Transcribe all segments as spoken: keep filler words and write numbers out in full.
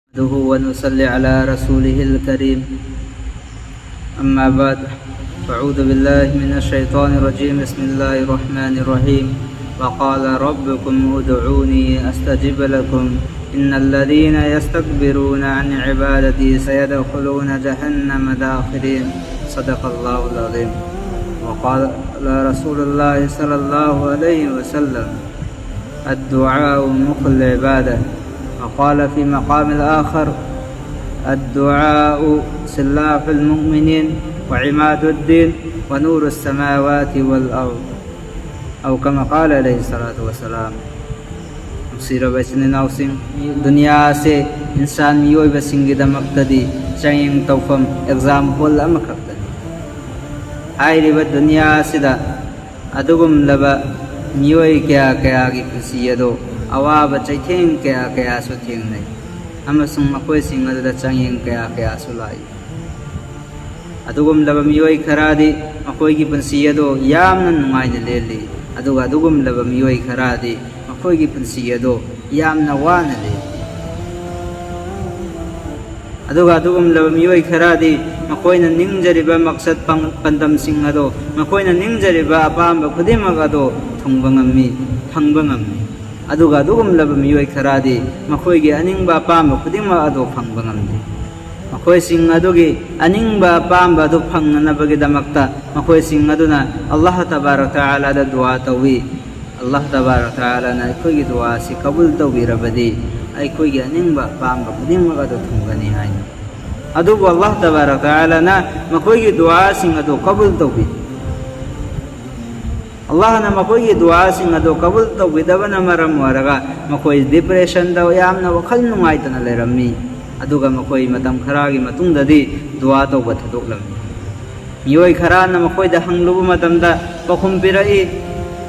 نحمده ونصلي على رسوله الكريم. أما بعد، فأعوذ بالله من الشيطان الرجيم. بسم الله الرحمن الرحيم. وقال ربكم ادعوني أستجب لكم. إن الذين يستكبرون عن عبادتي سيدخلون جهنم داخرين. صدق الله العظيم. وقال رسول الله صلى الله عليه وسلم: الدعاء مخ العبادة. وقال في مقام آخر: الدعاء سلاح المؤمنين وعماد الدين ونور السماوات والأرض. أو كما قال عليه الصلاة والسلام. ꯅꯨꯡꯁꯤꯔꯕ ꯏꯆꯤꯟ ꯏꯅꯥꯎꯁꯤꯡ, ꯗꯨꯅꯤꯌꯥ ꯑꯁꯤ ꯏꯟꯁꯥꯟ ꯃꯤꯑꯣꯏꯕꯁꯤꯡꯒꯤꯗꯃꯛꯇꯗꯤ ꯆꯥꯡꯌꯦꯡ ꯇꯧꯐꯝ, ꯑꯦꯛꯖꯥꯝ ꯍꯣꯜ ꯑꯃꯈꯛꯇꯅꯤ꯫ ꯍꯥꯏꯔꯤꯕ ꯗꯨꯅꯤꯌꯥ ꯑꯁꯤꯗ ꯑꯗꯨꯒꯨꯝꯂꯕ ꯃꯤꯑꯣꯏ ꯀꯌꯥ ꯀꯌꯥꯒꯤ ꯄꯨꯟꯁꯤ ꯑꯗꯨ ꯑꯋꯥꯕ ꯆꯩꯊꯦꯡ ꯀꯌꯥ ꯀꯌꯥꯁꯨ ꯊꯦꯡꯅꯩ, ꯑꯃꯁꯨꯡ ꯃꯈꯣꯏꯁꯤꯡ ꯑꯗꯨꯗ ꯆꯥꯡꯌꯦꯡ ꯀꯌꯥ ꯀꯌꯥꯁꯨ ꯂꯥꯛꯏ꯫ ꯑꯗꯨꯒꯨꯝꯂꯕ ꯃꯤꯑꯣꯏ ꯈꯔꯗꯤ ꯃꯈꯣꯏꯒꯤ ꯄꯨꯟꯁꯤ ꯑꯗꯨ ꯌꯥꯝꯅ ꯅꯨꯡꯉꯥꯏꯅ ꯂꯦꯜꯂꯤ, ꯑꯗꯨꯒ ꯑꯗꯨꯒꯨꯝꯂꯕ ꯃꯤꯑꯣꯏ ꯈꯔꯗꯤ ꯃꯈꯣꯏꯒꯤ ꯄꯨꯟꯁꯤ ꯑꯗꯨ ꯌꯥꯝꯅ ꯋꯥꯅ ꯂꯦꯜꯂꯤ꯫ ꯑꯗꯨꯒ ꯑꯗꯨꯒꯨꯝꯂꯕ ꯃꯤꯑꯣꯏ ꯈꯔꯗꯤ ꯃꯈꯣꯏꯅ ꯅꯤꯡꯖꯔꯤꯕ ꯃꯛꯁꯠ ꯄꯥꯡ-, ꯄꯥꯟꯗꯝꯁꯤꯡ ꯑꯗꯣ, ꯃꯈꯣꯏꯅ ꯅꯤꯡꯖꯔꯤꯕ ꯑꯄꯥꯝꯕ ꯈꯨꯗꯤꯡꯃꯛ ꯑꯗꯣ ꯊꯨꯡꯕ ꯉꯝꯃꯤ, ꯐꯪꯕ ꯉꯝꯃꯤ꯫ ꯑꯗꯨꯒ ꯑꯗꯨꯒꯨꯝꯂꯕ ꯃꯤꯑꯣꯏ ꯈꯔꯗꯤ ꯃꯈꯣꯏꯒꯤ ꯑꯅꯤꯡꯕ ꯑꯄꯥꯝꯕ ꯈꯨꯗꯤꯡꯃꯛ ꯑꯗꯣ ꯐꯪꯕ ꯉꯝꯗꯦ꯫ ꯃꯈꯣꯏꯁꯤꯡ ꯑꯗꯨꯒꯤ ꯑꯅꯤꯡꯕ ꯑꯄꯥꯝꯕ ꯑꯗꯨ ꯐꯪꯅꯅꯕꯒꯤꯗꯃꯛꯇ ꯃꯈꯣꯏꯁꯤꯡ ꯑꯗꯨꯅ ꯑꯜꯂꯥꯍ ꯇꯕꯥꯔꯛ ꯇꯥꯂꯥꯗ ꯗꯨꯋꯥ ꯇꯧꯏ꯫ ꯑꯜꯂꯥꯍ ꯇꯕꯥꯔꯛ ꯇꯥꯂꯥꯅ ꯑꯩꯈꯣꯏꯒꯤ ꯗꯨꯋꯥ ꯑꯁꯤ ꯀꯕꯨꯜ ꯇꯧꯕꯤꯔꯕꯗꯤ ꯑꯩꯈꯣꯏꯒꯤ ꯑꯅꯤꯡꯕ ꯑꯄꯥꯝꯕ ꯈꯨꯗꯤꯡꯃꯛ ꯑꯗꯨ ꯊꯨꯡꯒꯅꯤ ꯍꯥꯏꯅ꯫ ꯑꯗꯨꯕꯨ ꯑꯜꯂꯥꯍ ꯇꯕꯥꯔꯛ ꯇꯥꯂꯥꯅ ꯃꯈꯣꯏꯒꯤ ꯗꯨꯋꯥꯁꯤꯡ ꯑꯗꯨ ꯀꯕꯨꯜ ꯇꯧꯕꯤ꯫ ꯑꯜꯂꯥꯍꯅ ꯃꯈꯣꯏꯒꯤ ꯗꯨꯋꯥꯁꯤꯡ ꯑꯗꯨ ꯀꯕꯨꯜ ꯇꯧꯕꯤꯗꯕꯅ ꯃꯔꯝ ꯑꯣꯏꯔꯒ ꯃꯈꯣꯏ ꯗꯤꯄ꯭ꯔꯦꯁꯟꯗ ꯌꯥꯝꯅ ꯋꯥꯈꯜ ꯅꯨꯡꯉꯥꯏꯇꯅ ꯂꯩꯔꯝꯃꯤ꯫ ꯑꯗꯨꯒ ꯃꯈꯣꯏ ꯃꯇꯝ ꯈꯔꯒꯤ ꯃꯇꯨꯡꯗꯗꯤ ꯗꯨꯋꯥ ꯇꯧꯕ ꯊꯥꯗꯣꯛꯂꯝꯃꯤ꯫ ꯃꯤꯑꯣꯏ ꯈꯔꯅ ꯃꯈꯣꯏꯗ ꯍꯪꯂꯨꯕ ꯃꯇꯝꯗ ꯄꯥꯎꯈꯨꯝ ꯄꯤꯔꯛꯏ,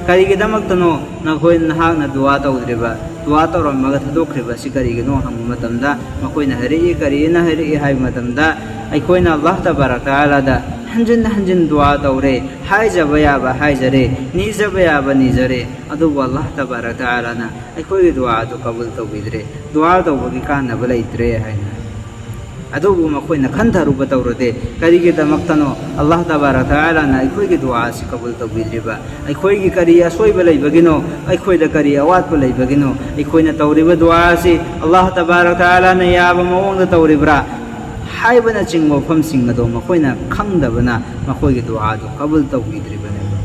"ꯀꯔꯤꯒꯤꯗꯃꯛꯇꯅꯣ ꯅꯈꯣꯏ, ꯅꯍꯥꯛꯅ ꯗꯨꯋꯥ ꯇꯧꯗ꯭ꯔꯤꯕ, ꯗꯨꯋꯥ ꯇꯧꯔꯝꯃꯒ ꯊꯥꯗꯣꯛꯈ꯭ꯔꯤꯕ ꯑꯁꯤ ꯀꯔꯤꯒꯤꯅꯣ?" ꯍꯪꯕ ꯃꯇꯝꯗ ꯃꯈꯣꯏꯅ ꯍꯥꯏꯔꯛꯏ, ꯀꯔꯤꯅ ꯍꯥꯏꯔꯛꯏ ꯍꯥꯏꯕ ꯃꯇꯝꯗ, ꯑꯩꯈꯣꯏꯅ ꯑꯜꯂꯥꯍ ꯇꯕꯥꯔꯛ ꯇꯥꯂꯥꯗ ꯍꯟꯖꯤꯟ ꯍꯟꯖꯤꯟ ꯗꯨꯋꯥ ꯇꯧꯔꯦ, ꯍꯥꯏꯖꯕ ꯌꯥꯕ ꯍꯥꯏꯖꯔꯦ, ꯅꯤꯖꯕ ꯌꯥꯕ ꯅꯤꯖꯔꯦ, ꯑꯗꯨꯕꯨ ꯑꯜꯂꯥꯍ ꯇꯕꯥꯔꯛ ꯇꯥꯂꯥꯅ ꯑꯩꯈꯣꯏꯒꯤ ꯗꯨꯋꯥ ꯑꯗꯨ ꯀꯕꯨꯜ ꯇꯧꯕꯤꯗ꯭ꯔꯦ꯫ ꯗꯨꯋꯥ ꯇꯧꯕꯒꯤ ꯀꯥꯟꯅꯕ ꯂꯩꯇ꯭ꯔꯦ ꯍꯥꯏꯅ꯫ ꯑꯗꯨꯕꯨ ꯃꯈꯣꯏꯅ ꯈꯟꯊꯔꯨꯕ ꯇꯧꯔꯗꯦ꯫ ꯀꯔꯤꯒꯤꯗꯃꯛꯇꯅꯣ ꯑꯜꯂꯥꯍ ꯇꯕꯥꯔꯛ ꯇꯥꯂꯥꯅ ꯑꯩꯈꯣꯏꯒꯤ ꯗꯨꯋꯥ ꯑꯁꯤ ꯀꯕꯨꯜ ꯇꯧꯕꯤꯗ꯭ꯔꯤꯕ? ꯑꯩꯈꯣꯏꯒꯤ ꯀꯔꯤ ꯑꯁꯣꯏꯕ ꯂꯩꯕꯒꯤꯅꯣ? ꯑꯩꯈꯣꯏꯗ ꯀꯔꯤ ꯑꯋꯥꯠꯄ ꯂꯩꯕꯒꯤꯅꯣ? ꯑꯩꯈꯣꯏꯅ ꯇꯧꯔꯤꯕ ꯗꯨꯋꯥ ꯑꯁꯤ ꯑꯜꯂꯥꯍ ꯇꯕꯥꯔꯛ ꯇꯥꯂꯥꯅ ꯌꯥꯕ ꯃꯑꯣꯡꯗ ꯇꯧꯔꯤꯕ꯭ꯔꯥ ꯍꯥꯏꯕꯅꯆꯤꯡꯕ ꯋꯥꯐꯝꯁꯤꯡ ꯑꯗꯣ ꯃꯈꯣꯏꯅ ꯈꯪꯗꯕꯅ ꯃꯈꯣꯏꯒꯤ ꯗꯨꯋꯥꯗꯨ ꯀꯕꯨꯜ ꯇꯧꯕꯤꯗ꯭ꯔꯤꯕꯅꯦꯕ꯫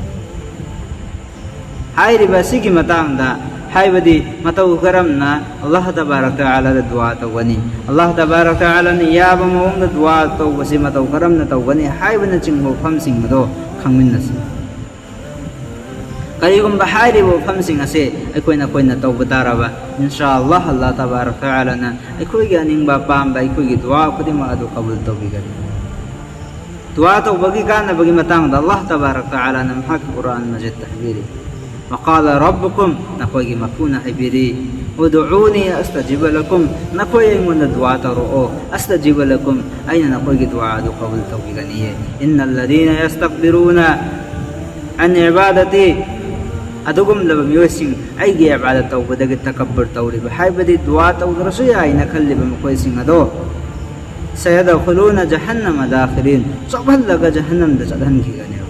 ꯍꯥꯏꯔꯤꯕ ꯑꯁꯤꯒꯤ ꯃꯇꯥꯡꯗ, ꯍꯥꯏꯕꯗꯤ ꯃꯇꯧ ꯀꯔꯝꯅ ꯑꯜꯂꯥꯍ ꯇꯕꯥꯔꯛ ꯇꯥꯂꯥꯗ ꯗꯨꯋꯥ ꯇꯧꯒꯅꯤ, ꯑꯜꯂꯥꯍ ꯇꯕꯥꯔꯛ ꯇꯥꯂꯥꯅ ꯌꯥꯕ ꯃꯑꯣꯡꯗ ꯗꯨꯋꯥ ꯇꯧꯕꯁꯤ ꯃꯇꯧ ꯀꯔꯝꯅ ꯇꯧꯒꯅꯤ ꯍꯥꯏꯕꯅꯆꯤꯡꯕ ꯋꯥꯐꯝꯁꯤꯡ ꯑꯗꯣ ꯈꯪꯃꯤꯟꯅꯁꯤ꯫ ꯀꯔꯤꯒꯨꯝꯕ ꯍꯥꯏꯔꯤꯕ ꯋꯥꯐꯝꯁꯤꯡ ꯑꯁꯤ ꯑꯩꯈꯣꯏꯅ ꯑꯩꯈꯣꯏꯅ ꯇꯧꯕ ꯇꯥꯔꯕ, ꯏꯟꯁꯥ ꯑꯜꯂꯥꯍ, ꯑꯜꯂꯥꯍ ꯇꯕꯥꯔꯛ ꯇꯥꯂꯥꯅ ꯑꯩꯈꯣꯏꯒꯤ ꯑꯅꯤꯡꯕ ꯑꯄꯥꯝꯕ, ꯑꯩꯈꯣꯏꯒꯤ ꯗꯨꯋꯥ ꯈꯨꯗꯤꯡꯃꯛ ꯑꯗꯨ ꯀꯕꯨꯜ ꯇꯧꯕꯤꯒꯅꯤ꯫ ꯗꯨꯋꯥ ꯇꯧꯕꯒꯤ ꯀꯥꯟꯅꯕꯒꯤ ꯃꯇꯥꯡꯗ ꯑꯜꯂꯥꯍ ꯇꯕꯥꯔꯛ ꯇꯥꯂꯥꯅ ꯃꯍꯥꯛꯀꯤ ꯀꯨꯔꯥꯟ ꯃꯖꯤꯗꯇ ꯍꯥꯏꯕꯤꯔꯤ, "ꯋꯥꯀꯥꯂ ꯔꯕꯨꯀꯨꯝ", ꯅꯈꯣꯏꯒꯤ ꯃꯄꯨꯅ ꯍꯥꯏꯕꯤꯔꯤ, "ꯎꯗꯨꯎꯅꯤ ꯑꯁꯇꯖꯤꯕ ꯂꯀꯨꯝ", ꯅꯈꯣꯏ ꯑꯩꯉꯣꯟꯗ ꯗꯨꯋꯥ ꯇꯧꯔꯛꯑꯣ, "ꯑꯁꯇꯖꯤꯕ ꯂꯀꯨꯝ", ꯑꯩꯅ ꯅꯈꯣꯏꯒꯤ ꯗꯨꯋꯥ ꯑꯗꯨ ꯀꯕꯨꯜ ꯇꯧꯕꯤꯒꯅꯤꯌꯦ꯫ "ꯏꯟꯅꯜꯂꯗꯤꯅ ꯌꯁꯇꯛꯕꯤꯔꯨꯅ ꯑꯟ ꯏꯕꯥꯗꯇꯤ", ꯑꯗꯨꯒꯨꯝꯂꯕ ꯃꯤꯑꯣꯏꯁꯤꯡ, ꯑꯩꯒꯤ ꯏꯕꯥꯗꯠ ꯇꯧꯕꯗꯒꯤ ꯇꯀꯕꯨꯔ ꯇꯧꯔꯤꯕ, ꯍꯥꯏꯕꯗꯤ ꯗꯨꯋꯥ ꯇꯧꯗ꯭ꯔꯁꯨ ꯌꯥꯏꯅ ꯈꯜꯂꯤꯕ ꯃꯈꯣꯏꯁꯤꯡ ꯑꯗꯣ, "ꯁꯌꯗꯈꯨꯂꯨꯅ ꯖꯍꯟꯅꯃ ꯗꯥꯈꯤꯔꯤꯟ", ꯆꯣꯛꯍꯜꯂꯒ ꯖꯍꯟꯅꯝꯗ ꯆꯠꯍꯟꯈꯤꯒꯅꯦꯕ꯫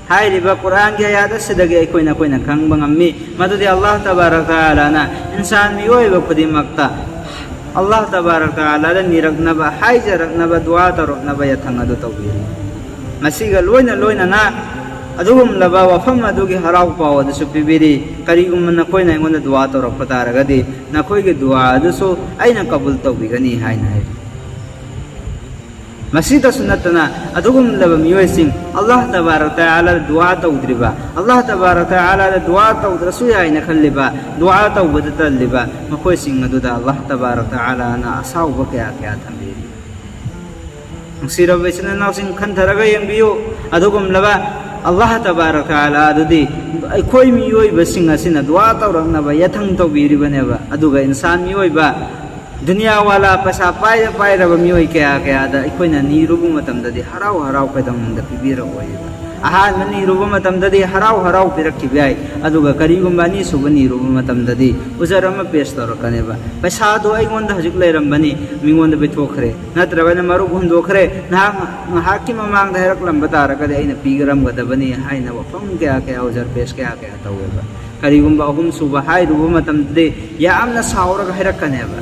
ꯍꯥꯏꯔꯤꯕ ꯀꯨꯔꯥꯟꯒꯤ ꯑꯌꯥꯠ ꯑꯁꯤꯗꯒꯤ ꯑꯩꯈꯣꯏꯅ ꯑꯩꯈꯣꯏꯅ ꯈꯪꯕ ꯉꯝꯃꯤ, ꯃꯗꯨꯗꯤ ꯑꯜꯂꯥꯍ ꯇꯕꯥꯔꯛ ꯇꯥꯂꯥꯅ ꯏꯟꯁꯥꯟ ꯃꯤꯑꯣꯏꯕ ꯈꯨꯗꯤꯡꯃꯛꯇ ꯑꯜꯂꯥꯍ ꯇꯕꯥꯔꯛ ꯇꯥꯂꯥꯗ ꯅꯤꯔꯛꯅꯕ, ꯍꯥꯏꯖꯔꯛꯅꯕ, ꯗꯨꯋꯥ ꯇꯧꯔꯛꯅꯕ ꯌꯥꯊꯪ ꯑꯗꯨ ꯇꯧꯕꯤꯔꯤ꯫ ꯃꯁꯤꯒ ꯂꯣꯏꯅ ꯂꯣꯏꯅꯅ ꯑꯗꯨꯒꯨꯝꯂꯕ ꯋꯥꯐꯝ ꯑꯗꯨꯒꯤ ꯍꯔꯥꯎ ꯄꯥꯎ ꯑꯗꯨꯁꯨ ꯄꯤꯕꯤꯔꯤ, "ꯀꯔꯤꯒꯨꯝꯕ ꯅꯈꯣꯏꯅ ꯑꯩꯉꯣꯟꯗ ꯗꯨꯋꯥ ꯇꯧꯔꯛꯄ ꯇꯥꯔꯒꯗꯤ ꯅꯈꯣꯏꯒꯤ ꯗꯨꯋꯥ ꯑꯗꯨꯁꯨ ꯑꯩꯅ ꯀꯕꯨꯜ ꯇꯧꯕꯤꯒꯅꯤ" ꯍꯥꯏꯅ ꯍꯥꯏꯔꯤ꯫ ꯃꯁꯤꯗꯁꯨ ꯅꯠꯇꯅ ꯑꯗꯨꯒꯨꯝꯂꯕ ꯃꯤꯑꯣꯏꯁꯤꯡ, ꯑꯜꯂꯥꯍ ꯇꯕꯥꯔꯛ ꯇꯥꯂꯥꯗ ꯗꯨꯋꯥ ꯇꯧꯗ꯭ꯔꯤꯕ, ꯑꯜꯂꯥꯍ ꯇꯕꯥꯔꯛ ꯇꯥꯂꯥꯗ ꯗꯨꯋꯥ ꯇꯧꯗ꯭ꯔꯁꯨ ꯌꯥꯏꯅ ꯈꯜꯂꯤꯕ, ꯗꯨꯋꯥ ꯇꯧꯕꯗ ꯇꯜꯂꯤꯕ ꯃꯈꯣꯏꯁꯤꯡ ꯑꯗꯨꯗ ꯑꯜꯂꯥꯍ ꯇꯕꯥꯔꯛ ꯇꯥꯂꯥꯅ ꯑꯁꯥꯎꯕ ꯀꯌꯥ ꯀꯌꯥ ꯊꯝꯕꯤꯔꯤ꯫ ꯅꯨꯡꯁꯤꯔꯕ ꯏꯆꯤꯟ ꯏꯅꯥꯎꯁꯤꯡ, ꯈꯟꯊꯔꯒ ꯌꯦꯡꯕꯤꯌꯨ꯫ ꯑꯗꯨꯒꯨꯝꯂꯕ ꯑꯜꯂꯥꯍ ꯇꯕꯥꯔꯛ ꯇꯥꯂꯥ ꯑꯗꯨꯗꯤ ꯑꯩꯈꯣꯏ ꯃꯤꯑꯣꯏꯕꯁꯤꯡ ꯑꯁꯤꯅ ꯗꯨꯋꯥ ꯇꯧꯔꯛꯅꯕ ꯌꯥꯊꯪ ꯇꯧꯕꯤꯔꯤꯕꯅꯦꯕ꯫ ꯑꯗꯨꯒ ꯏꯟꯁꯥꯟ ꯃꯤꯑꯣꯏꯕ ꯗꯨꯅꯤꯌꯥ ꯋꯥꯂꯥ, ꯄꯩꯁꯥ ꯄꯥꯏꯔ ꯄꯥꯏꯔꯕ ꯃꯤꯑꯣꯏ ꯀꯌꯥ ꯀꯌꯥꯗ ꯑꯩꯈꯣꯏꯅ ꯅꯤꯔꯨꯕ ꯃꯇꯝꯗꯗꯤ ꯍꯔꯥꯎ ꯍꯔꯥꯎ ꯀꯩꯗꯧꯅꯨꯡꯗ ꯄꯤꯕꯤꯔꯛꯑꯣꯏꯕ꯫ ꯑꯍꯥꯟꯕ ꯅꯤꯔꯨꯕ ꯃꯇꯝꯗꯗꯤ ꯍꯔꯥꯎ ꯍꯔꯥꯎ ꯄꯤꯔꯛꯈꯤꯕ ꯌꯥꯏ, ꯑꯗꯨꯒ ꯀꯔꯤꯒꯨꯝꯕ ꯑꯅꯤꯁꯨꯕ ꯅꯤꯔꯨꯕ ꯃꯇꯝꯗꯗꯤ ꯎꯖꯔ ꯑꯃ ꯄꯦꯁ ꯇꯧꯔꯛꯀꯅꯦꯕ꯫ "ꯄꯩꯁꯥꯗꯣ ꯑꯩꯉꯣꯟꯗ ꯍꯧꯖꯤꯛ ꯂꯩꯔꯝꯕꯅꯤ, ꯃꯤꯉꯣꯟꯗ ꯄꯤꯊꯣꯛꯈ꯭ꯔꯦ, ꯅꯠꯇ꯭ꯔꯒꯅ ꯃꯔꯨꯞ ꯍꯨꯟꯗꯣꯛꯈ꯭ꯔꯦ, ꯅꯍꯥꯛ ꯉꯥꯏꯍꯥꯛꯀꯤ ꯃꯃꯥꯡꯗ ꯍꯥꯏꯔꯛꯂꯝꯕ ꯇꯥꯔꯒꯗꯤ ꯑꯩꯅ ꯄꯤꯔꯝꯒꯗꯕꯅꯤ" ꯍꯥꯏꯅ ꯋꯥꯐꯝ ꯀꯌꯥ ꯀꯌꯥ, ꯎꯖꯔ ꯄꯦꯁ ꯀꯌꯥ ꯀꯌꯥ ꯇꯧꯋꯦꯕ꯫ ꯀꯔꯤꯒꯨꯝꯕ ꯑꯍꯨꯝꯁꯨꯕ ꯍꯥꯏꯔꯨꯕ ꯃꯇꯝꯗꯗꯤ ꯌꯥꯝꯅ ꯁꯥꯎꯔꯒ ꯍꯥꯏꯔꯛꯀꯅꯦꯕ꯫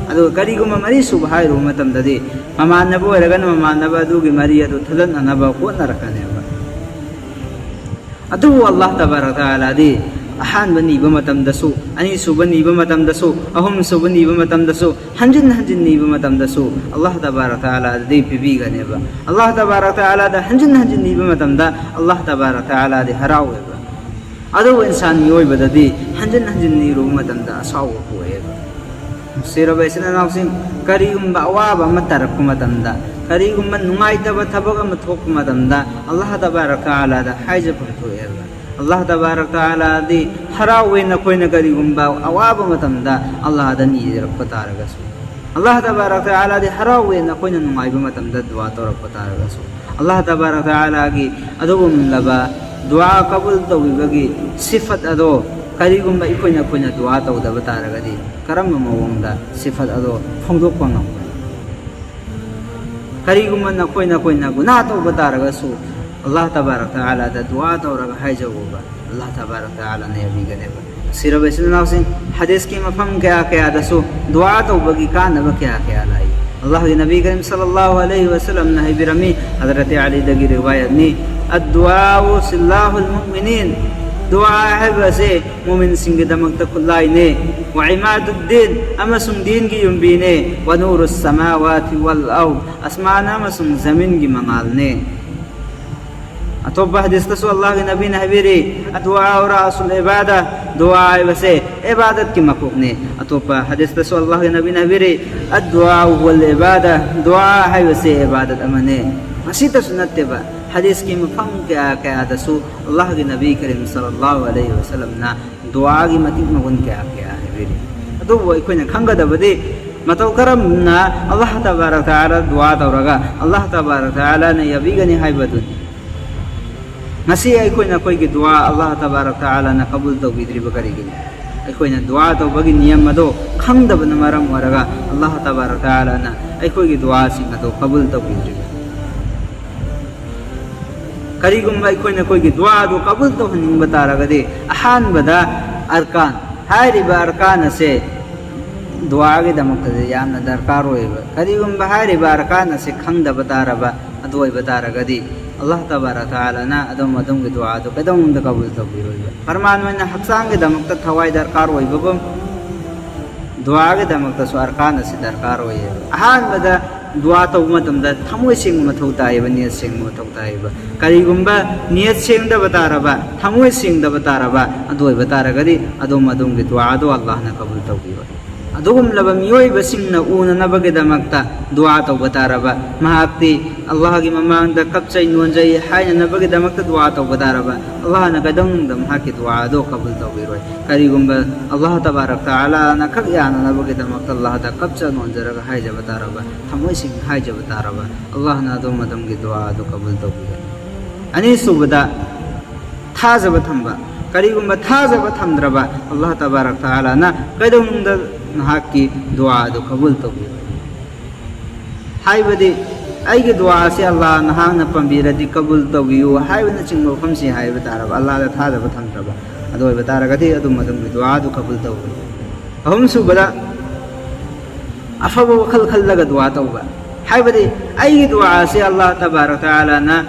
ꯑꯗꯨꯒ ꯀꯔꯤꯒꯨꯝꯕ ꯃꯔꯤꯁꯨꯕ ꯍꯥꯏꯔꯨꯕ ꯃꯇꯝꯗꯗꯤ ꯃꯃꯥꯟꯅꯕ ꯑꯣꯏꯔꯒꯅ ꯃꯃꯥꯟꯅꯕ ꯑꯗꯨꯒꯤ ꯃꯔꯤ ꯑꯗꯨ ꯊꯗꯠꯅꯅꯕ ꯍꯣꯠꯅꯔꯛꯀꯅꯦꯕ꯫ ꯑꯗꯨꯕꯨ ꯑꯜꯂꯥꯍ ꯇꯕꯥꯔꯛ ꯇꯥꯂꯥꯗꯤ ꯑꯍꯥꯟꯕ ꯅꯤꯕ ꯃꯇꯝꯗꯁꯨ, ꯑꯅꯤꯁꯨꯕ ꯅꯤꯕ ꯃꯇꯝꯗꯁꯨ, ꯑꯍꯨꯝꯁꯨꯕ ꯅꯤꯕ ꯃꯇꯝꯗꯁꯨ, ꯍꯟꯖꯤꯟ ꯍꯟꯖꯤꯟ ꯅꯤꯕ ꯃꯇꯝꯗꯁꯨ ꯑꯜꯂꯥꯍ ꯇꯕꯥꯔꯛ ꯇꯥꯂꯥꯗꯤ ꯄꯤꯕꯤꯒꯅꯦꯕ꯫ ꯑꯜꯂꯥꯍ ꯇꯕꯥꯔꯛ ꯇꯥꯂꯥꯗ ꯍꯟꯖꯤꯟ ꯍꯟꯖꯤꯟ ꯅꯤꯕ ꯃꯇꯝꯗ ꯑꯜꯂꯥꯍ ꯇꯕꯥꯔꯛ ꯇꯥꯂꯥꯗꯤ ꯍꯔꯥꯎꯋꯦꯕ꯫ ꯑꯗꯨꯕꯨ ꯏꯟꯁꯥꯟ ꯃꯤꯑꯣꯏꯕꯗꯗꯤ ꯍꯟꯖꯤꯟ ꯍꯟꯖꯤꯟ ꯅꯤꯔꯨꯕ ꯃꯇꯝꯗ ꯑꯁꯥꯎꯕ ꯄꯣꯛꯑꯦꯕ꯫ ꯅꯨꯡꯁꯤꯔꯕ ꯏꯆꯤꯟ ꯏꯅꯥꯎꯁꯤꯡ, ꯀꯔꯤꯒꯨꯝꯕ ꯑꯋꯥꯕ ꯑꯃ ꯇꯥꯔꯛꯄ ꯃꯇꯝꯗ, ꯀꯔꯤꯒꯨꯝꯕ ꯅꯨꯡꯉꯥꯏꯇꯕ ꯊꯕꯛ ꯑꯃ ꯊꯣꯛꯄ ꯃꯇꯝꯗ, ꯑꯜꯂꯥꯍ ꯇꯕꯥꯔꯛ ꯇꯥꯂꯥꯗ ꯍꯥꯏꯖꯐꯝ ꯊꯣꯛꯑꯦꯕ꯫ ꯑꯜꯂꯥꯍ ꯇꯕꯥꯔꯛ ꯇꯥꯂꯥꯗꯤ ꯍꯔꯥꯎꯋꯦ, ꯅꯈꯣꯏꯅ ꯀꯔꯤꯒꯨꯝꯕ ꯑꯋꯥꯕ ꯃꯇꯝꯗ ꯑꯜꯂꯥꯍꯗ ꯅꯤꯖꯔꯛꯄ ꯇꯥꯔꯒꯁꯨ꯫ ꯑꯜꯂꯥꯍ ꯇꯕꯥꯔꯛ ꯇꯥꯂꯥꯗꯤ ꯍꯔꯥꯎꯋꯦ, ꯅꯈꯣꯏꯅ ꯅꯨꯡꯉꯥꯏꯕ ꯃꯇꯝꯗ ꯗꯨꯋꯥ ꯇꯧꯔꯛꯄ ꯇꯥꯔꯒꯁꯨ꯫ ꯑꯜꯂꯥꯍ ꯇꯕꯥꯔꯛ ꯇꯥꯂꯥꯒꯤ ꯑꯗꯨꯒꯨꯝꯂꯕ ꯗꯨꯋꯥ ꯀꯕꯨꯜ ꯇꯧꯕꯤꯕꯒꯤ ꯁꯤꯐꯠ ꯑꯗꯣ ꯀꯔꯤꯒꯨꯝꯕ ꯑꯩꯈꯣꯏꯅ, ꯑꯩꯈꯣꯏꯅ ꯗꯨꯋꯥ ꯇꯧꯗꯕ ꯇꯥꯔꯒꯗꯤ ꯀꯔꯝꯕ ꯃꯑꯣꯡꯗ ꯁꯤꯐꯠ ꯑꯗꯣ ꯐꯣꯡꯗꯣꯛꯄ ꯉꯝꯒꯅꯤ? ꯀꯔꯤꯒꯨꯝꯕ ꯅꯈꯣꯏ, ꯅꯈꯣꯏꯅ ꯒꯨꯅꯥꯍ ꯇꯧꯕ ꯇꯥꯔꯒꯁꯨ ꯑꯜꯂꯥꯍ ꯇꯕꯥꯔꯛ ꯇꯥꯂꯥꯗ ꯗꯨꯋꯥ ꯇꯧꯔꯒ ꯍꯥꯏꯖꯧꯕ꯫ ꯑꯜꯂꯥꯍ ꯇꯕꯥꯔꯛ ꯇꯥꯂꯥꯅ ꯌꯥꯕꯤꯒꯅꯦꯕ꯫ ꯅꯨꯡꯁꯤꯔꯕ ꯏꯆꯤꯟ ꯏꯅꯥꯎꯁꯤꯡ, ꯍꯗꯤꯁꯀꯤ ꯃꯐꯝ ꯀꯌꯥ ꯀꯌꯥꯗꯁꯨ ꯗꯨꯋꯥ ꯇꯧꯕꯒꯤ ꯀꯥꯟꯅꯕ ꯀꯌꯥ ꯀꯌꯥ ꯂꯥꯛꯏ꯫ ꯑꯜꯂꯥꯍꯒꯤ ꯅꯕꯤ ꯀꯔꯤꯝ ꯁꯜꯂꯜꯂꯥꯍꯨ ꯑꯂꯩꯍꯤ ꯋꯁꯜꯂꯝꯅ ꯍꯥꯏꯕꯤꯔꯝꯃꯤ, ꯍꯖꯔꯠ ꯑꯂꯤꯗꯒꯤ ꯔꯤꯋꯥꯌꯠꯅꯤ, "ꯑꯗꯨꯋꯥꯎ ꯁꯤꯜꯂꯥꯍꯨꯜ ꯃꯨꯃꯤꯅꯤꯟ", ꯗꯨꯋꯥ ꯍꯥꯏꯕ ꯑꯁꯦ ꯃꯨꯃꯤꯟꯁꯤꯡꯒꯤꯗꯃꯛꯇ ꯈꯨꯠꯂꯥꯏꯅꯦ, "ꯋꯥ ꯏꯃꯥꯗꯨꯗꯤꯟ", ꯑꯃꯁꯨꯡ ꯗꯤꯟꯒꯤ ꯌꯨꯝꯕꯤꯅꯦ, "ꯋꯥ ꯅꯨꯔꯨ ꯁꯃꯥꯋꯥꯇꯤ ꯋꯥꯜ ꯑꯔꯗ", ꯑꯁꯃꯥꯟ ꯑꯃꯁꯨꯡ ꯖꯃꯤꯟꯒꯤ ꯃꯉꯥꯜꯅꯦ꯫ ꯑꯇꯣꯞꯄ ꯍꯗꯤꯁꯇꯁꯨ ꯑꯜꯂꯥꯍꯒꯤ ꯅꯕꯤꯅ ꯍꯥꯏꯕꯤꯔꯤ, "ꯑꯗꯨꯋꯥ ꯔꯥꯁꯨꯜ ꯏꯕꯥꯗ", ꯗꯨꯋꯥ ꯍꯥꯏꯕꯁꯦ ꯏꯕꯥꯗꯠꯀꯤ ꯃꯀꯣꯛꯅꯦ꯫ ꯑꯇꯣꯞꯄ ꯍꯗꯤꯁꯇꯁꯨ ꯑꯜꯂꯥꯍꯒꯤ ꯅꯕꯤꯅ ꯍꯥꯏꯕꯤꯔꯤ, "ꯑꯗꯨꯋꯥ ꯍꯨꯋꯜ ꯏꯕꯥꯗ", ꯗꯨꯋꯥ ꯍꯥꯏꯕꯁꯦ ꯏꯕꯥꯗꯠ ꯑꯃꯅꯦ꯫ ꯃꯁꯤꯇꯁꯨ ꯅꯠꯇꯦꯕ, ꯍꯗꯤꯁꯀꯤ ꯃꯐꯝ ꯀꯌꯥ ꯀꯌꯥꯗꯁꯨ ꯑꯜꯂꯥꯍꯒꯤ ꯅꯕꯤ ꯀꯔꯤꯝ ꯁꯜꯂꯜꯂꯥꯍꯨ ꯑꯂꯩꯍꯤ ꯋꯁꯜꯂꯝꯅ ꯗꯨꯋꯥꯒꯤ ꯃꯇꯤꯛ ꯃꯒꯨꯟ ꯀꯌꯥ ꯀꯌꯥ ꯍꯥꯏꯕꯤꯔꯤ꯫ ꯑꯗꯨꯕꯨ ꯑꯩꯈꯣꯏꯅ ꯈꯪꯒꯗꯕꯗꯤ, ꯃꯇꯧ ꯀꯔꯝꯅ ꯑꯜꯂꯥꯍ ꯇꯕꯥꯔꯛ ꯇꯥꯂꯥ ꯗꯨꯋꯥ ꯇꯧꯔꯒ ꯑꯜꯂꯥꯍ ꯇꯕꯥꯔꯛ ꯇꯥꯂꯥꯅ ꯌꯥꯕꯤꯒꯅꯤ ꯍꯥꯏꯕꯗꯨꯅꯤ꯫ ꯉꯁꯤ ꯑꯩꯈꯣꯏꯅ ꯑꯩꯈꯣꯏꯒꯤ ꯗꯨꯋꯥ ꯑꯜꯂꯥꯍ ꯇꯕꯥꯔꯛ ꯇꯥꯂꯥꯅ ꯀꯕꯨꯜ ꯇꯧꯕꯤꯗ꯭ꯔꯤꯕ ꯀꯔꯤꯒꯤꯅꯤ? ꯑꯩꯈꯣꯏꯅ ꯗꯨꯋꯥ ꯇꯧꯕꯒꯤ ꯅꯤꯌꯝ ꯑꯗꯣ ꯈꯪꯗꯕꯅ ꯃꯔꯝ ꯑꯣꯏꯔꯒ ꯑꯜꯂꯥꯍ ꯇꯕꯥꯔꯛ ꯇꯥꯂꯥꯅ ꯑꯩꯈꯣꯏꯒꯤ ꯗꯨꯋꯥꯁꯤꯡ ꯑꯗꯣ ꯀꯕꯨꯜ ꯇꯧꯕꯤꯗ꯭ꯔꯤꯕ꯫ ꯀꯔꯤꯒꯨꯝꯕ ꯑꯩꯈꯣꯏꯅ ꯑꯩꯈꯣꯏꯒꯤ ꯗꯨꯋꯥ ꯑꯗꯨ ꯀꯕꯨꯜ ꯇꯧꯍꯟꯅꯤꯡꯕ ꯇꯥꯔꯒꯗꯤ, ꯑꯍꯥꯟꯕꯗ ꯑꯔꯀꯥꯟ, ꯍꯥꯏꯔꯤꯕ ꯑꯔꯀꯥꯟ ꯑꯁꯦ ꯗꯨꯋꯥꯒꯤꯗꯃꯛꯇꯗꯤ ꯌꯥꯝꯅ ꯗꯔꯀꯥꯔ ꯑꯣꯏꯌꯦꯕ꯫ ꯀꯔꯤꯒꯨꯝꯕ ꯍꯥꯏꯔꯤꯕ ꯑꯔꯀꯥꯟ ꯑꯁꯦ ꯈꯪꯗꯕ ꯇꯥꯔꯕ, ꯑꯗꯨ ꯑꯣꯏꯕ ꯇꯥꯔꯒꯗꯤ, ꯑꯜꯂꯥꯍ ꯇꯕꯥꯔꯛ ꯇꯥꯂꯥꯅ ꯑꯗꯣꯝ ꯑꯗꯣꯝꯒꯤ ꯗꯨꯋꯥ ꯑꯗꯨ ꯀꯩꯗꯧꯅꯨꯡꯗ ꯀꯕꯨꯜ ꯇꯧꯕꯤꯔꯣꯏꯕ꯫ ꯐꯔꯃꯥꯟ ꯑꯣꯏꯅ ꯍꯛꯆꯥꯡꯒꯤꯗꯃꯛꯇ ꯊꯋꯥꯏ ꯗꯔꯀꯥꯔ ꯑꯣꯏꯕꯒꯨꯝ, ꯗꯨꯋꯥꯒꯤꯗꯃꯛꯇꯁꯨ ꯑꯔꯀꯥꯟ ꯑꯁꯤ ꯗꯔꯀꯥꯔ ꯑꯣꯏꯌꯦꯕ꯫ ꯑꯍꯥꯟꯕꯗ ꯗꯨꯋꯥ ꯇꯧꯕ ꯃꯇꯝꯗ ꯊꯃꯣꯏ ꯁꯦꯡꯕ ꯃꯊꯧ ꯇꯥꯏꯌꯦꯕ, ꯅꯤꯌꯠ ꯁꯦꯡꯕ ꯃꯊꯧ ꯇꯥꯏꯌꯦꯕ꯫ ꯀꯔꯤꯒꯨꯝꯕ ꯅꯤꯌꯠ ꯁꯦꯡꯗꯕ ꯇꯥꯔꯕ, ꯊꯃꯣꯏ ꯁꯦꯡꯗꯕ ꯇꯥꯔꯕ, ꯑꯗꯨ ꯑꯣꯏꯕ ꯇꯥꯔꯒꯗꯤ ꯑꯗꯣꯝ ꯑꯗꯣꯝꯒꯤ ꯗꯨꯋꯥ ꯑꯗꯨ ꯑꯜꯂꯥꯍꯅ ꯀꯕꯨꯜ ꯇꯧꯕꯤꯔꯣꯏ꯫ ꯑꯗꯨꯒꯨꯝꯂꯕ ꯃꯤꯑꯣꯏꯕꯁꯤꯡꯅ ꯎꯅꯅꯕꯒꯤꯗꯃꯛꯇ ꯗꯨꯋꯥ ꯇꯧꯕ ꯇꯥꯔꯕ, ꯃꯍꯥꯛꯇꯤ ꯑꯜꯂꯥꯍꯒꯤ ꯃꯃꯥꯡꯗ ꯀꯞꯆꯩ ꯅꯣꯟꯖꯩ ꯍꯥꯏꯅꯅꯕꯒꯤꯗꯃꯛꯇ ꯗꯨꯋꯥ ꯇꯧꯕ ꯇꯥꯔꯕ, ꯑꯜꯂꯥꯍꯅ ꯀꯩꯗꯧꯅꯨꯡꯗ ꯃꯍꯥꯛꯀꯤ ꯗꯨꯋꯥ ꯑꯗꯨ ꯀꯕꯨꯜ ꯇꯧꯕꯤꯔꯣꯏ꯫ ꯀꯔꯤꯒꯨꯝꯕ ꯑꯜꯂꯥꯍ ꯇꯕꯥꯔꯛ ꯇꯥꯂꯥꯅ ꯈꯛ ꯌꯥꯅꯅꯕꯒꯤꯗꯃꯛꯇ ꯑꯜꯂꯥꯍꯗ ꯀꯞꯆ ꯅꯣꯟꯖꯔꯒ ꯍꯥꯏꯖꯕ ꯇꯥꯔꯕ, ꯊꯃꯣꯏ ꯁꯦꯡꯅ ꯍꯥꯏꯖꯕ ꯇꯥꯔꯕ, ꯑꯜꯂꯥꯍꯅ ꯑꯗꯣꯝ ꯑꯗꯣꯝꯒꯤ ꯗꯨꯋꯥ ꯑꯗꯨ ꯀꯕꯨꯜ ꯇꯧꯕꯤꯒꯅꯤ꯫ ꯑꯅꯤꯁꯨꯕꯗ, ꯊꯥꯖꯕ ꯊꯝꯕ꯫ ꯀꯔꯤꯒꯨꯝꯕ ꯊꯥꯖꯕ ꯊꯝꯗ꯭ꯔꯕ, ꯑꯜꯂꯥꯍ ꯇꯕꯥꯔꯛ ꯇꯥꯂꯥꯅ ꯀꯩꯗꯧꯅꯨꯡꯗ ꯅꯍꯥꯛꯀꯤ ꯗꯨꯋꯥ ꯑꯗꯨ ꯀꯕꯨꯜ ꯇꯧꯕꯤꯔꯣꯏ꯫ ꯍꯥꯏꯕꯗꯤ, ꯑꯩꯒꯤ ꯗꯨꯋꯥ ꯑꯁꯤ ꯑꯜꯂꯥꯍ ꯅꯍꯥꯛꯅ ꯄꯥꯝꯕꯤꯔꯗꯤ ꯀꯕꯨꯜ ꯇꯧꯕꯤꯌꯨ ꯍꯥꯏꯕꯅꯆꯤꯡꯕ ꯋꯥꯐꯝꯁꯤ ꯍꯥꯏꯕ ꯇꯥꯔꯕ, ꯑꯜꯂꯥꯍꯗ ꯊꯥꯖꯕ ꯊꯝꯗ꯭ꯔꯕ, ꯑꯗꯨ ꯑꯣꯏꯕ ꯇꯥꯔꯒꯗꯤ ꯑꯗꯨꯝ ꯑꯗꯨꯝꯒꯤ ꯗꯨꯋꯥ ꯑꯗꯨ ꯀꯕꯨꯜ ꯇꯧꯕꯤꯔꯣꯏ꯫ ꯑꯍꯨꯝꯁꯨꯕꯗ, ꯑꯐꯕ ꯋꯥꯈꯜ ꯈꯜꯂꯒ ꯗꯨꯋꯥ ꯇꯧꯕ꯫ ꯍꯥꯏꯕꯗꯤ, ꯑꯩꯒꯤ ꯗꯨꯋꯥ ꯑꯁꯤ ꯑꯜꯂꯥꯍ ꯇꯕꯥꯔꯛ ꯇꯥꯂꯥꯅ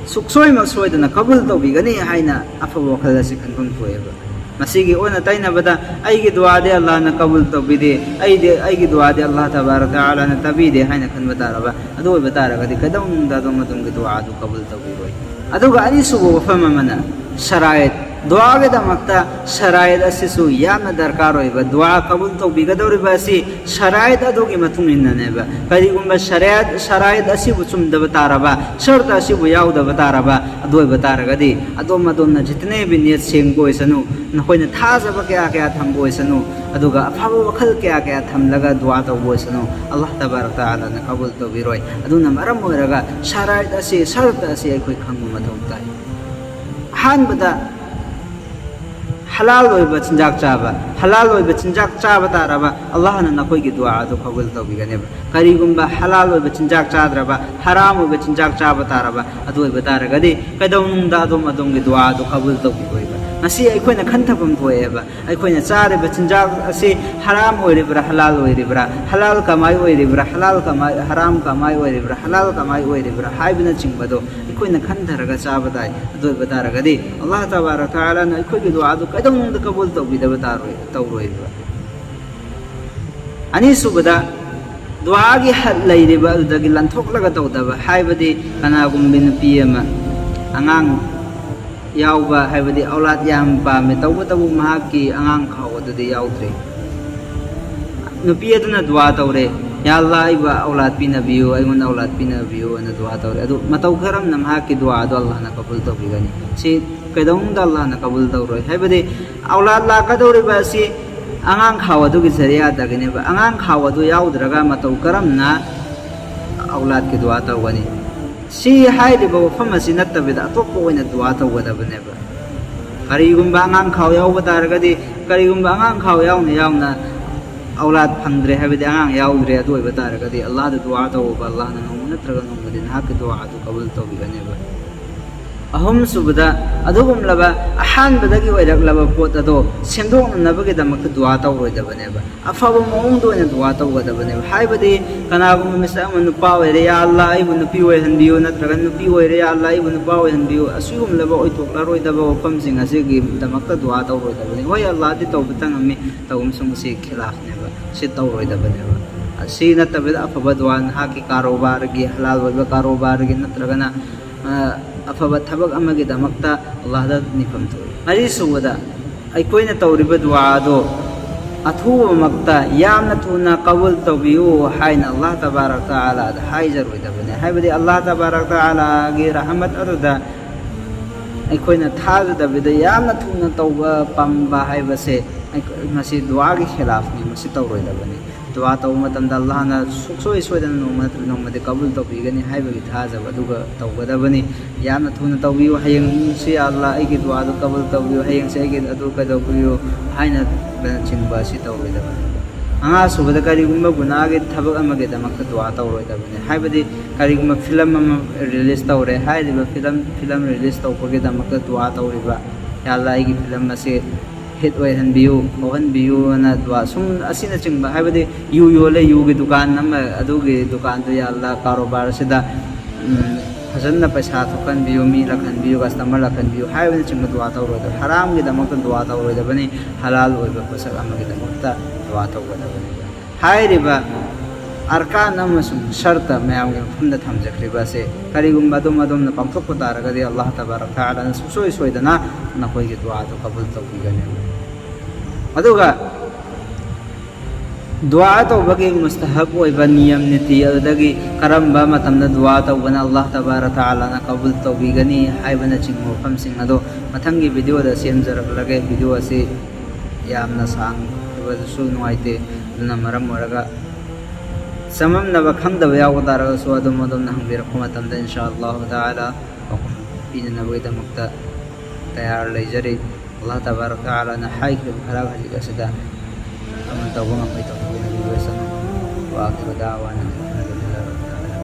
ꯁꯨꯛꯁꯣꯏꯃꯛ ꯁꯣꯏꯗꯅ ꯀꯕꯨꯜ ꯇꯧꯕꯤꯒꯅꯤ ꯍꯥꯏꯅ ꯑꯐꯕ ꯋꯥꯈꯜ ꯑꯁꯤ ꯈꯟꯐꯝ ꯊꯣꯛꯑꯦꯕ꯫ ꯃꯁꯤꯒꯤ ꯑꯣꯟꯅ ꯇꯩꯅꯕꯗ, "ꯑꯩꯒꯤ ꯗꯨꯋꯥꯗꯤ ꯑꯜꯂꯥꯍꯅ ꯀꯕꯨꯜ ꯇꯧꯕꯤꯗꯦ, ꯑꯩꯗꯤ, ꯑꯩꯒꯤ ꯗꯨꯋꯥꯗꯤ ꯑꯜꯂꯥꯍ ꯇꯕꯥꯔꯛ ꯇꯥꯂꯥꯅ ꯇꯥꯕꯤꯗꯦ" ꯍꯥꯏꯅ ꯈꯟꯕ ꯇꯥꯔꯕ, ꯑꯗꯨ ꯑꯣꯏꯕ ꯇꯥꯔꯒꯗꯤ ꯀꯩꯗꯧꯅꯨꯡꯗ ꯑꯗꯣꯝ ꯑꯗꯣꯝꯒꯤ ꯗꯨꯋꯥ ꯑꯗꯨ ꯀꯕꯨꯜ ꯇꯧꯕꯤꯔꯣꯏ꯫ ꯑꯗꯨꯒ ꯑꯅꯤꯁꯨꯕ ꯋꯥꯐꯝ ꯑꯃꯅ, ꯁꯔꯥꯏꯠ, ꯗꯨꯋꯥꯒꯤꯗꯃꯛꯇ ꯁꯔꯥꯏꯠ ꯑꯁꯤꯁꯨ ꯌꯥꯝꯅ ꯗꯔꯀꯥꯔ ꯑꯣꯏꯕ꯫ ꯗꯨꯋꯥ ꯀꯕꯨꯜ ꯇꯧꯕꯤꯒꯗꯧꯔꯤꯕ ꯑꯁꯤ ꯁꯔꯥꯏꯠ ꯑꯗꯨꯒꯤ ꯃꯇꯨꯡ ꯏꯟꯅꯅꯦꯕ꯫ ꯀꯔꯤꯒꯨꯝꯕ ꯁꯔꯥꯏꯠ, ꯁꯔꯥꯏꯠ ꯑꯁꯤꯕꯨ ꯆꯨꯝꯗꯕ ꯇꯥꯔꯕ, ꯁꯔꯠ ꯑꯁꯤꯕꯨ ꯌꯥꯎꯗꯕ ꯇꯥꯔꯕ, ꯑꯗꯨ ꯑꯣꯏꯕ ꯇꯥꯔꯒꯗꯤ ꯑꯗꯣꯝ ꯑꯗꯣꯝꯅ ꯖꯤꯇꯅꯦ ꯕꯤ ꯅꯤꯌꯠ ꯁꯦꯡꯕ ꯑꯣꯏꯁꯅꯨ, ꯅꯈꯣꯏꯅ ꯊꯥꯖꯕ ꯀꯌꯥ ꯀꯌꯥ ꯊꯝꯕ ꯑꯣꯏꯁꯅꯨ, ꯑꯗꯨꯒ ꯑꯐꯕ ꯋꯥꯈꯜ ꯀꯌꯥ ꯀꯌꯥ ꯊꯝꯂꯒ ꯗꯨꯋꯥ ꯇꯧꯕ ꯑꯣꯏꯁꯅꯨ, ꯑꯜꯂꯥꯍ ꯇꯕꯥꯔꯛ ꯇꯥꯂꯥꯅ ꯀꯕꯨꯜ ꯇꯧꯕꯤꯔꯣꯏ꯫ ꯑꯗꯨꯅ ꯃꯔꯝ ꯑꯣꯏꯔꯒ ꯁꯔꯥꯏꯠ ꯑꯁꯤ, ꯁꯔꯠ ꯑꯁꯤ ꯑꯩꯈꯣꯏ ꯈꯪꯕ ꯃꯊꯧ ꯇꯥꯏ꯫ ꯑꯍꯥꯟꯕꯗ ꯍꯂꯥꯜ ꯑꯣꯏꯕ ꯆꯤꯟꯖꯥꯛ ꯆꯥꯕ꯫ ꯍꯂꯥꯜ ꯑꯣꯏꯕ ꯆꯤꯟꯖꯥꯛ ꯆꯥꯕ ꯇꯥꯔꯕ, ꯑꯜꯂꯥꯍꯅ ꯅꯈꯣꯏꯒꯤ ꯗꯨꯋꯥ ꯑꯗꯨ ꯀꯕꯨꯜ ꯇꯧꯕꯤꯒꯅꯦꯕ꯫ ꯀꯔꯤꯒꯨꯝꯕ ꯍꯂꯥꯜ ꯑꯣꯏꯕ ꯆꯤꯟꯖꯥꯛ ꯆꯥꯗ꯭ꯔꯕ, ꯍꯔꯥꯝ ꯑꯣꯏꯕ ꯆꯤꯟꯖꯥꯛ ꯆꯥꯕ ꯇꯥꯔꯕ, ꯑꯗꯨ ꯑꯣꯏꯕ ꯇꯥꯔꯒꯗꯤ ꯀꯩꯗꯧꯅꯨꯡꯗ ꯑꯗꯣꯝ ꯑꯗꯣꯝꯒꯤ ꯗꯨꯋꯥ ꯑꯗꯨ ꯀꯕꯨꯜ ꯇꯧꯕꯤꯔꯣꯏꯕ꯫ ꯉꯁꯤ ꯑꯩꯈꯣꯏꯅ ꯈꯟꯊꯐꯝ ꯊꯣꯛꯑꯦꯕ, ꯑꯩꯈꯣꯏꯅ ꯆꯥꯔꯤꯕ ꯆꯤꯟꯖꯥꯛ ꯑꯁꯤ ꯍꯔꯥꯝ ꯑꯣꯏꯔꯤꯕ꯭ꯔꯥ, ꯍꯂꯥꯜ ꯑꯣꯏꯔꯤꯕ꯭ꯔꯥ, ꯍꯂꯥꯜ ꯀꯃꯥꯏ ꯑꯣꯏꯔꯤꯕ꯭ꯔꯥ, ꯍꯔꯥꯝ ꯀꯃꯥꯏ, ꯍꯔꯥꯝ ꯀꯃꯥꯏ ꯑꯣꯏꯔꯤꯕ꯭ꯔꯥ, ꯍꯂꯥꯜ ꯀꯃꯥꯏ ꯑꯣꯏꯔꯤꯕ꯭ꯔꯥ ꯍꯥꯏꯕꯅꯆꯤꯡꯕꯗꯣ ꯑꯩꯈꯣꯏꯅ ꯈꯟꯊꯔꯒ ꯆꯥꯕ ꯇꯥꯏ꯫ ꯑꯗꯨ ꯑꯣꯏꯕ ꯇꯥꯔꯒꯗꯤ ꯑꯜꯂꯥꯍ ꯇꯕꯥꯔꯛ ꯇꯥꯂꯥꯅ ꯑꯩꯈꯣꯏꯒꯤ ꯗꯨꯋꯥ ꯑꯗꯨ ꯀꯩꯗꯧꯅꯨꯡꯗ ꯀꯕꯨꯜ ꯇꯧꯕꯤꯗꯕ ꯇꯥꯔꯣꯏ, ꯇꯧꯔꯣꯏꯕ꯫ ꯑꯅꯤꯁꯨꯕꯗ, ꯗꯨꯋꯥꯒꯤ ꯍꯠ ꯂꯩꯔꯤꯕ ꯑꯗꯨꯗꯒꯤ ꯂꯟꯊꯣꯛꯂꯒ ꯇꯧꯗꯕ, ꯍꯥꯏꯕꯗꯤ ꯀꯅꯥꯒꯨꯝꯕꯤ ꯅꯨꯄꯤ ꯑꯃ ꯑꯉꯥꯡ ꯌꯥꯎꯕ, ꯍꯥꯏꯕꯗꯤ ꯑꯧꯂꯥꯗ ꯌꯥꯝ ꯄꯥꯝꯃꯦ, ꯇꯧꯕꯇꯕꯨ ꯃꯍꯥꯛꯀꯤ ꯑꯉꯥꯡ ꯈꯥꯎ ꯑꯗꯨꯗꯤ ꯌꯥꯎꯗ꯭ꯔꯦ꯫ ꯅꯨꯄꯤ ꯑꯗꯨꯅ ꯗꯨꯋꯥ ꯇꯧꯔꯦ, "ꯌꯥ ꯑꯜꯂꯥꯍ, ꯑꯩꯕꯨ ꯑꯧꯂꯥꯗ ꯄꯤꯅꯕꯤꯌꯨ, ꯑꯩꯉꯣꯟꯗ ꯑꯧꯂꯥꯗ ꯄꯤꯅꯕꯤꯌꯨ" ꯑꯅ ꯗꯨꯋꯥ ꯇꯧꯔꯦ꯫ ꯑꯗꯨ ꯃꯇꯧ ꯀꯔꯝꯅ ꯃꯍꯥꯛꯀꯤ ꯗꯨꯋꯥ ꯑꯗꯨ ꯑꯜꯂꯥꯍꯅ ꯀꯕꯨꯜ ꯇꯧꯕꯤꯒꯅꯤ? ꯁꯤ ꯀꯩꯗꯧꯅꯨꯡꯗ ꯑꯜꯂꯥꯍꯅ ꯀꯕꯨꯜ ꯇꯧꯔꯣꯏ꯫ ꯍꯥꯏꯕꯗꯤ ꯑꯧꯂꯥꯗ ꯂꯥꯛꯀꯗꯧꯔꯤꯕ ꯑꯁꯤ ꯑꯉꯥꯡ ꯈꯥꯎ ꯑꯗꯨꯒꯤ ꯖꯔꯤꯌꯥꯗꯒꯤꯅꯦꯕ꯫ ꯑꯉꯥꯡ ꯈꯥꯎ ꯑꯗꯨ ꯌꯥꯎꯗ꯭ꯔꯒ ꯃꯇꯧ ꯀꯔꯝꯅ ꯑꯧꯂꯥꯗꯀꯤ ꯗꯨꯋꯥ ꯇꯧꯒꯅꯤ? ꯁꯤ ꯍꯥꯏꯔꯤꯕ ꯋꯥꯐꯝ ꯑꯁꯤ ꯅꯠꯇꯕꯤꯗ ꯑꯇꯣꯞꯄ ꯑꯣꯏꯅ ꯗꯨꯋꯥ ꯇꯧꯒꯗꯕꯅꯦꯕ꯫ ꯀꯔꯤꯒꯨꯝꯕ ꯑꯉꯥꯡ ꯈꯥꯎ ꯌꯥꯎꯕ ꯇꯥꯔꯒꯗꯤ, ꯀꯔꯤꯒꯨꯝꯕ ꯑꯉꯥꯡ ꯈꯥꯎ ꯌꯥꯎꯅ ꯌꯥꯎꯅ ꯑꯧꯂꯥꯗ ꯐꯪꯗ꯭ꯔꯦ, ꯍꯥꯏꯕꯗꯤ ꯑꯉꯥꯡ ꯌꯥꯎꯗ꯭ꯔꯦ, ꯑꯗꯨ ꯑꯣꯏꯕ ꯇꯥꯔꯒꯗꯤ ꯑꯜꯂꯥꯍꯗ ꯗꯨꯋꯥ ꯇꯧꯕ, ꯑꯜꯂꯥꯍꯅ ꯅꯣꯡꯃ ꯅꯠꯇ꯭ꯔꯒ ꯅꯣꯡꯃꯗꯤ ꯅꯍꯥꯛꯀꯤ ꯗꯨꯋꯥ ꯑꯗꯨ ꯀꯕꯨꯜ ꯇꯧꯕꯤꯒꯅꯦꯕ꯫ ꯑꯍꯨꯝꯁꯨꯕꯗ, ꯑꯗꯨꯒꯨꯝꯂꯕ ꯑꯍꯥꯟꯕꯗꯒꯤ ꯑꯣꯏꯔꯛꯂꯕ ꯄꯣꯠ ꯑꯗꯣ ꯁꯦꯝꯗꯣꯛꯅꯅꯕꯒꯤꯗꯃꯛꯇ ꯗꯨꯋꯥ ꯇꯧꯔꯣꯏꯗꯕꯅꯦꯕ꯫ ꯑꯐꯕ ꯃꯑꯣꯡꯗ ꯑꯣꯏꯅ ꯗꯨꯋꯥ ꯇꯧꯒꯗꯕꯅꯦꯕ꯫ ꯍꯥꯏꯕꯗꯤ ꯀꯅꯥꯒꯨꯝꯕ ꯃꯤꯁꯛ ꯑꯃ ꯅꯨꯄꯥ ꯑꯣꯏꯔꯦ, "ꯌꯥ ꯑꯜꯂꯥꯍ, ꯑꯩꯕꯨ ꯅꯨꯄꯤ ꯑꯣꯏꯍꯟꯕꯤꯌꯨ", ꯅꯠꯇ꯭ꯔꯒ "ꯅꯨꯄꯤ ꯑꯣꯏꯔꯦ, ꯌꯥ ꯑꯜꯂꯥꯍ, ꯑꯩꯕꯨ ꯅꯨꯄꯥ ꯑꯣꯏꯍꯟꯕꯤꯌꯨ", ꯑꯁꯤꯒꯨꯝꯂꯕ ꯑꯣꯏꯊꯣꯛꯂꯔꯣꯏꯗꯕ ꯋꯥꯐꯝꯁꯤꯡ ꯑꯁꯤꯒꯤꯗꯃꯛꯇ ꯗꯨꯋꯥ ꯇꯧꯔꯣꯏꯗꯕꯅꯤ꯫ ꯍꯣꯏ, ꯑꯜꯂꯥꯍꯗꯤ ꯇꯧꯕꯇ ꯉꯝꯃꯤ, ꯇꯧꯕ ꯑꯃꯁꯨꯡ ꯃꯁꯤ ꯈꯤꯂꯥꯐꯅꯦꯕ, ꯁꯤ ꯇꯧꯔꯣꯏꯗꯕꯅꯦꯕ꯫ ꯑꯁꯤ ꯅꯠꯇꯕꯤꯗ ꯑꯐꯕ ꯗꯨꯋꯥ, ꯅꯍꯥꯛꯀꯤ ꯀꯥꯔꯣꯕꯥꯔꯒꯤ, ꯍꯂꯥꯜ ꯑꯣꯏꯕ ꯀꯥꯔꯣꯕꯥꯔꯒꯤ ꯅꯠꯇ꯭ꯔꯒꯅ, ꯑ, ꯑꯐꯕ ꯊꯕꯛ ꯑꯃꯒꯤꯗꯃꯛꯇ ꯑꯜꯂꯥꯍꯗ ꯅꯤꯐꯝ ꯊꯣꯛꯏ꯫ ꯃꯔꯤꯁꯨꯕꯗ, ꯑꯩꯈꯣꯏꯅ ꯇꯧꯔꯤꯕ ꯗꯨꯋꯥꯗꯣ ꯑꯊꯨꯕꯃꯛꯇ ꯌꯥꯝꯅ ꯊꯨꯅ ꯀꯕꯨꯜ ꯇꯧꯕꯤꯌꯨ ꯍꯥꯏꯅ ꯑꯜꯂꯥꯍ ꯇꯕꯥꯔꯛ ꯇꯥꯂꯥꯗ ꯍꯥꯏꯖꯔꯣꯏꯗꯕꯅꯤ꯫ ꯍꯥꯏꯕꯗꯤ ꯑꯜꯂꯥꯍ ꯇꯕꯥꯔꯛ ꯇꯥꯂꯥꯒꯤ ꯔꯍꯃꯠ ꯑꯗꯨꯗ ꯑꯩꯈꯣꯏꯅ ꯊꯥꯖꯗꯕꯤꯗ ꯌꯥꯝꯅ ꯊꯨꯅ ꯇꯧꯕ ꯄꯥꯝꯕ ꯍꯥꯏꯕꯁꯦ ꯑꯩꯈꯣꯏ, ꯃꯁꯤ ꯗꯨꯋꯥꯒꯤ ꯈꯤꯂꯥꯐꯅꯤ, ꯃꯁꯤ ꯇꯧꯔꯣꯏꯗꯕꯅꯤ꯫ ꯗꯨꯋꯥ ꯇꯧꯕ ꯃꯇꯝꯗ ꯑꯜꯂꯥꯍꯅ ꯁꯨꯡꯁꯣꯏ ꯁꯣꯏꯗꯅ ꯅꯣꯡꯃ ꯅꯠꯇ꯭ꯔꯒ ꯅꯣꯡꯃꯗꯤ ꯀꯕꯨꯜ ꯇꯧꯕꯤꯒꯅꯤ ꯍꯥꯏꯕꯒꯤ ꯊꯥꯖꯕ ꯑꯗꯨꯒ ꯇꯧꯒꯗꯕꯅꯤ꯫ ꯌꯥꯝꯅ ꯊꯨꯅ ꯇꯧꯕꯤꯌꯨ, ꯍꯌꯦꯡꯁꯤ ꯌꯥ ꯑꯜꯂꯥꯍ ꯑꯩꯒꯤ ꯗꯨꯋꯥꯗꯨ ꯀꯕꯨꯜ ꯇꯧꯕꯤꯌꯨ, ꯍꯌꯦꯡꯁꯤ ꯑꯩꯒꯤ ꯑꯗꯨ ꯀꯩꯗꯧꯕꯤꯌꯨ ꯍꯥꯏꯅ ꯆꯤꯡꯕ ꯑꯁꯤ ꯇꯧꯔꯣꯏꯗꯕꯅꯤ꯫ ꯃꯉꯥꯁꯨꯕꯗ, ꯀꯔꯤꯒꯨꯝꯕ ꯒꯨꯅꯥꯒꯤ ꯊꯕꯛ ꯑꯃꯒꯤꯗꯃꯛꯇ ꯗꯨꯋꯥ ꯇꯧꯔꯣꯏꯗꯕꯅꯤ꯫ ꯍꯥꯏꯕꯗꯤ ꯀꯔꯤꯒꯨꯝꯕ ꯐꯤꯂꯝ ꯑꯃ ꯔꯤꯂꯤꯁ ꯇꯧꯔꯦ, ꯍꯥꯏꯔꯤꯕ ꯐꯤꯂꯝ ꯐꯤꯂꯝ ꯔꯤꯂꯤꯁ ꯇꯧꯕꯒꯤꯗꯃꯛꯇ ꯗꯨꯋꯥ ꯇꯧꯔꯤꯕ, ꯌꯥ ꯑꯜꯂꯥꯍ ꯑꯩꯒꯤ ꯐꯤꯂꯝ ꯑꯁꯤ ꯍꯤꯠ ꯑꯣꯏꯍꯟꯕꯤꯌꯨ, ꯐꯥꯎꯍꯟꯕꯤꯌꯨꯅ ꯗꯨꯋꯥ ꯁꯨꯝ ꯑꯁꯤꯅꯆꯤꯡꯕ, ꯍꯥꯏꯕꯗꯤ ꯌꯨ ꯌꯣꯜꯂꯦ, ꯌꯨꯒꯤ ꯗꯨꯀꯥꯟ ꯑꯃ, ꯑꯗꯨꯒꯤ ꯗꯨꯀꯥꯟꯗꯨ ꯌꯥ ꯑꯜꯂꯥꯍ ꯀꯥꯔꯣꯕꯥꯔ ꯑꯁꯤꯗ ꯎꯝ, ꯐꯖꯅ ꯄꯩꯁꯥ ꯊꯣꯛꯍꯟꯕꯤꯌꯨ, ꯃꯤ ꯂꯥꯛꯍꯟꯕꯤꯌꯨ, ꯀꯁꯇꯃꯔ ꯂꯥꯛꯍꯟꯕꯤꯌꯨ ꯍꯥꯏꯕꯅꯆꯤꯡꯕ ꯗꯨꯋꯥ ꯇꯧꯔꯣꯏꯗꯕ, ꯍꯔꯥꯝꯒꯤꯗꯃꯛꯇ ꯗꯨꯋꯥ ꯇꯧꯔꯣꯏꯗꯕꯅꯤ, ꯍꯂꯥꯜ ꯑꯣꯏꯕ ꯄꯣꯠꯁꯛ ꯑꯃꯒꯤꯗꯃꯛꯇ ꯗꯨꯋꯥ ꯇꯧꯒꯗꯕꯅꯤ꯫ ꯍꯥꯏꯔꯤꯕ ꯑꯔꯀꯥꯟ ꯑꯃꯁꯨꯡ ꯁꯔꯇ ꯃꯌꯥꯝꯒꯤ ꯃꯐꯝꯗ ꯊꯝꯖꯈ꯭ꯔꯤꯕ ꯑꯁꯦ ꯀꯔꯤꯒꯨꯝꯕ ꯑꯗꯨꯝ ꯑꯗꯣꯝꯅ ꯄꯥꯡꯊꯣꯛꯄ ꯇꯥꯔꯒꯗꯤ ꯑꯜꯂꯥꯍ ꯇꯕꯥꯔꯛ ꯇꯥꯂꯥꯅ ꯁꯨꯡꯁꯣꯏ ꯁꯣꯏꯗꯅ ꯅꯈꯣꯏꯒꯤ ꯗꯨꯋꯥꯗꯨ ꯀꯕꯨꯜ ꯇꯧꯕꯤꯒꯅꯤ꯫ ꯑꯗꯨꯒ ꯗꯨꯋꯥ ꯇꯧꯕꯒꯤ ꯃꯨꯁꯇꯍꯕ ꯑꯣꯏꯕ ꯅꯤꯌꯝ ꯅꯤꯇꯤ ꯑꯗꯨꯗꯒꯤ ꯀꯔꯝꯕ ꯃꯇꯝꯗ ꯗꯨꯋꯥ ꯇꯧꯕꯅ ꯑꯜꯂꯥꯍ ꯇꯕꯥꯔꯛ ꯇꯥꯂꯥꯅ ꯀꯕꯨꯜ ꯇꯧꯕꯤꯒꯅꯤ ꯍꯥꯏꯕꯅꯆꯤꯡꯕ ꯃꯐꯝꯁꯤꯡ ꯑꯗꯣ ꯃꯊꯪꯒꯤ ꯚꯤꯗꯤꯑꯣꯗ ꯁꯦꯝꯖꯔꯛꯂꯒꯦ꯫ ꯚꯤꯗꯤꯑꯣ ꯑꯁꯤ ꯌꯥꯝꯅ ꯁꯥꯡꯕꯗꯨꯁꯨ ꯅꯨꯡꯉꯥꯏꯇꯦ, ꯑꯗꯨꯅ ꯃꯔꯝ ꯑꯣꯏꯔꯒ ꯆꯃꯝꯅꯕ ꯈꯪꯗꯕ ꯌꯥꯎꯕ ꯇꯥꯔꯒꯁꯨ ꯑꯗꯨꯝ ꯑꯗꯣꯝꯅ ꯍꯪꯕꯤꯔꯛꯄ ꯃꯇꯝꯗ ꯏꯟꯁꯥ ꯑꯜꯂꯥꯍ ꯇꯥꯂꯥ ꯄꯥꯎꯈꯨꯝ ꯄꯤꯅꯅꯕꯒꯤꯗꯃꯛꯇ ꯇꯌꯥꯔ ꯂꯩꯖꯔꯤ꯫ ꯑꯜꯂꯥꯍ ꯇꯕꯥꯔꯛ ꯇꯥꯂꯥꯅ ꯍꯥꯏꯈꯤꯕ ꯈꯔ ꯈꯖꯤꯛ ꯑꯁꯤꯗ ꯑꯃ ꯇꯧꯕ ꯉꯝꯕꯩ ꯇꯧꯕꯤꯅꯕꯤꯔꯁꯅꯨ꯫ ꯋꯥꯈꯤꯕ ꯗꯥꯋꯥꯅ